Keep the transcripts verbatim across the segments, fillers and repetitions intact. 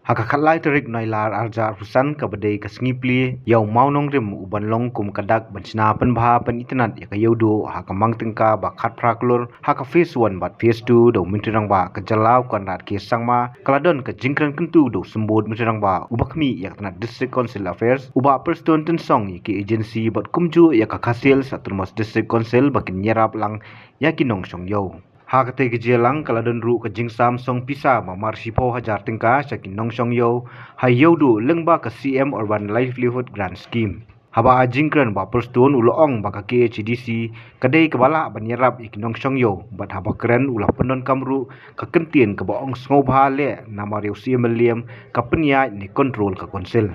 Ha ka khatlai tarik Nailar arhajar arphew san, kaba dei ka sngi plie ïa u mawnongrim u ban long kum ka dak ban shna pynbha pynitynnad ïa ka Ïewduh ha ka mang tyngka ba khatphra klur ha ka phase one bad phase two da u Myntri Rangbah ka jylla u Conrad K Sangma, ka la don ka jingkren kyntu da u Symbud Myntri Rangbah uba khmih ïa ka tnat District Council Affairs, u Bah Prestone Tynsong, ïa ki agency bad kumjuh ïa ka Khasi Hills Autonomous District Council ba kin ïarap lang ïa ki nongshong ïew. Ha katei ka jingïalang ka la don ruh ka jingsam song pisa ba mar shiphew hajar tyngka sha ki nongshong ïew ha Ïewduh lyngba ka C M Urban Livelihood Grant Scheme. Haba ai jingkren, Bah Prestone u la ong ba ka K H A D C ka dei kaba lah ban ïarap ïa ki nongshong ïew, bad haba kren u la pyndonkam ruh ka kyntien kaba ong sngewbha leh, namar ïa u Syiem Mylliem ka pynïaid ne control ka council.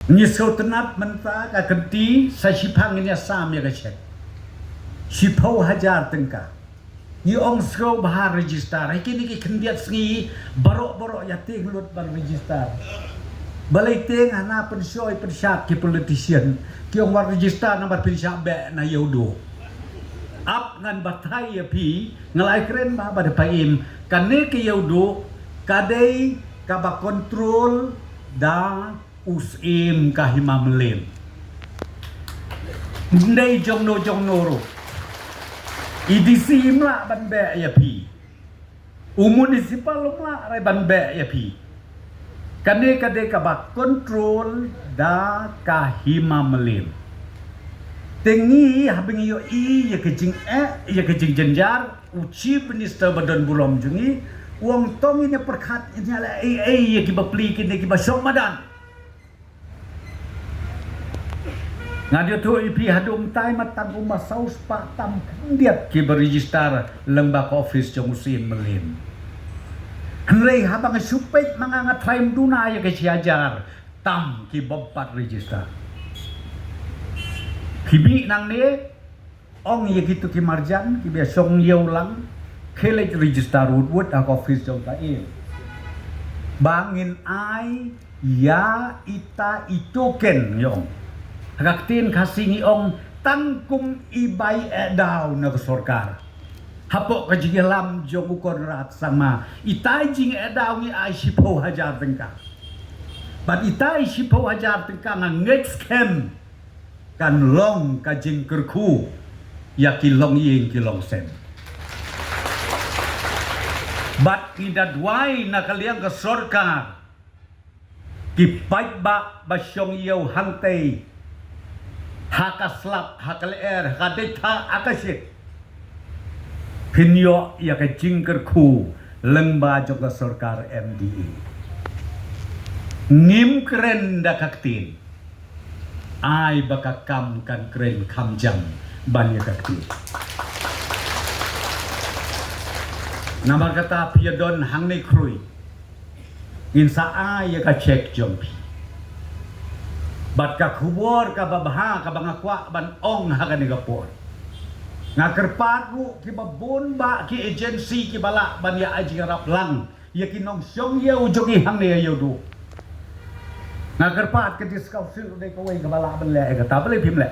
Ngi sngewtynnat mynta ka kynti sa shiphang ngin ïa sam ïa ka cheque. Shiphew hajar tyngka. Ngi ong sngewbha register. Ha kine ki khyndiat sngi baroh baroh ïa tieng lut ban register. Balei tieng hana pynshoi pynshad ki politician ki ong wat register namar pynshad beh na Ïewduh. Ap ngan batai ïa phi, nga la ai kren bha ba da phi im, kane ka Ïewduh ka dei kaba control da u Syiem ka Hima Mylliem. Ndei jong no jong no ruh. I D C im lah ban beh ïa phi. U municipal um lah re ban beh ïa phi. Kane ka dei kaba control da ka Hima Mylliem. Te ngi haba ngi ïohi ïa ka jingeh, ïa ka jingjynjar, u Chief Minister ba don burom jong ngi u ong to ngin ïa pyrkhat, ngin ïa leh ei ei ïa kiba pli kine kiba shong madan. Nga ïathuh ïa phi haduh mynta ma tang kumba saw spah tam khyndiat kiba register lyngba ka office jong u Syiem Mylliem. Hynrei haba nga shu peit ma nga, nga tharai ym duna ïa ka shi hajar tam ki bym pat register. Phi mih nangne, ong ïa kito ki marjan kiba shong ïew lang, khie leit register wut wut ha ka office jong ka Syiem. Ba ngin ai ïa ita i token, ong. Ha ka ktien Khasi ngi ong tang kum i bai eh daw na ka sorkar. Hapoh ka jingïalam jong u Conrad Sangma, ita i jingeh daw ngi ai shiphew hajar tyngka. Bad ita i shiphew hajar tyngka nga ngeit skhem kan long ka jingkyrkhu ïa ki longïing ki longsem. Bad ngi da duwai na ka liang ka sorkar, ki paidbah ba shong ïew hangtei, ha ka slap, ha ka lyer, ha ka dei tha, ha ka shit, phin ïoh ïa ka jingkyrkhu lyngba jong ka sorkar M D A. Ngim kren da ka ktien. Ai ba ka kam kan kren kham jam ban ïa ka ktien. Namar kata phi ïa don hangne khrui, ngin sa ai ïa ka cheque jong phi. Bad ka khubor kaba bha kaba nga kwah ban ong ha kane ka por, nga kyrpad ruh kiba bun bah ki agency kiba lah ban ïa ai jingïarap lang ïa ki nongshong ïew jong ngi hangne ha Ïewduh. Nga kyrpad ka District Council u dei kawei kaba lah ban leh ïa kata, balei phim leh?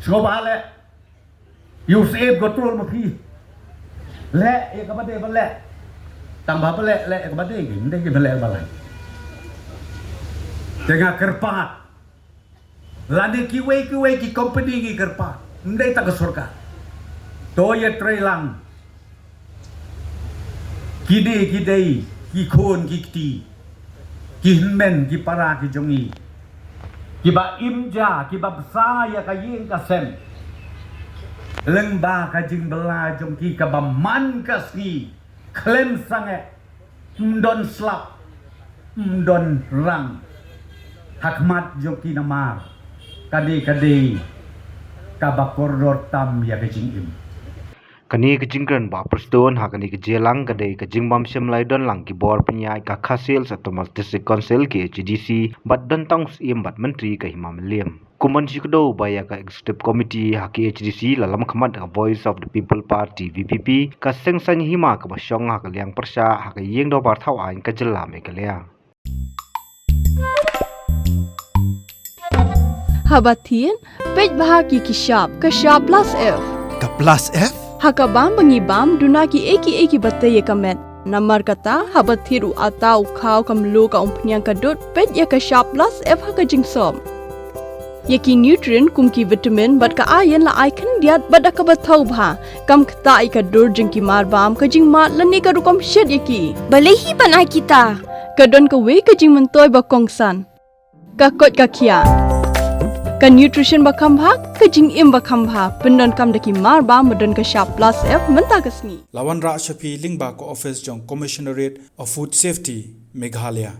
Sngewbha leh. Ïa u Syiem control ma phi. Leh ïa kaba dei ban leh. Tang ba leh, leh ïa kaba dei, ym dei ban leh ïa kaba lai. Te nga kyrpad lane kiwei kiwei ki company ngi kyrpad, ym dei tang ka sorkar. To ïatrei lang. Kine ki dei ki khun ki kti, ki hynmen ki para ki jong ngi, kiba im ja, kiba bsa ïa ka ïing ka sem lyngba ka jingbylla jong ki kaba man ka sngi khlem sangeh, ym don slap, ym don rang ha khmat jong ki namar ka dei, ka dei kaba kordor tam ïa ka jingim. Kane ka jingkren Bah Prestone ha kane ka jingïalang ka dei ka jingbym shym la don lang ki bor pynïaid ka Khasi Hills Autonomous District Council, K H A D C, bad don tang u Syiem bad Myntri ka Hima Mylliem. Kum ban shu kdew ba ïa ka Executive Committee ha K H A D C la lam khmat ka Voice of the People Party, V P P, ka Seng Saiñ Hima kaba shong ha ka liang pyrshah ha ka ïing dorbar thaw aiñ ka jylla Meghalaya. Haba thied, peit bha ki ki shap, ka shap plus F. Ka plus F? Ha ka bam ba ngi bam, duna kiei kiei kiba tei ïa ka met. Namar kata, haba thied u atta, u khaw, ka mluh, ka umphniang, ka dud, peit ïa ka shap plus F ha ka jingsop. Ïa ki nutrient kum ki vitamin bad ka iron la ai khyndiat bad da kaba thaw bha. Kam ktah ïa ka dur jong ki marbam, ka jingmad lane ka rukom shet ïa ki. Balei hi ban ai kita? Ka don kawei ka jingmyntoi ba kongsan. Ka koit ka khiah. Ka nutrition ba kham bha, ka jingim ba kham bha. Pyndonkam da ki marbam ba don ka shap plus F mynta ka sngi. La wanrah sha phi lyngba ka office jong Commissionerate of Food Safety, Meghalaya.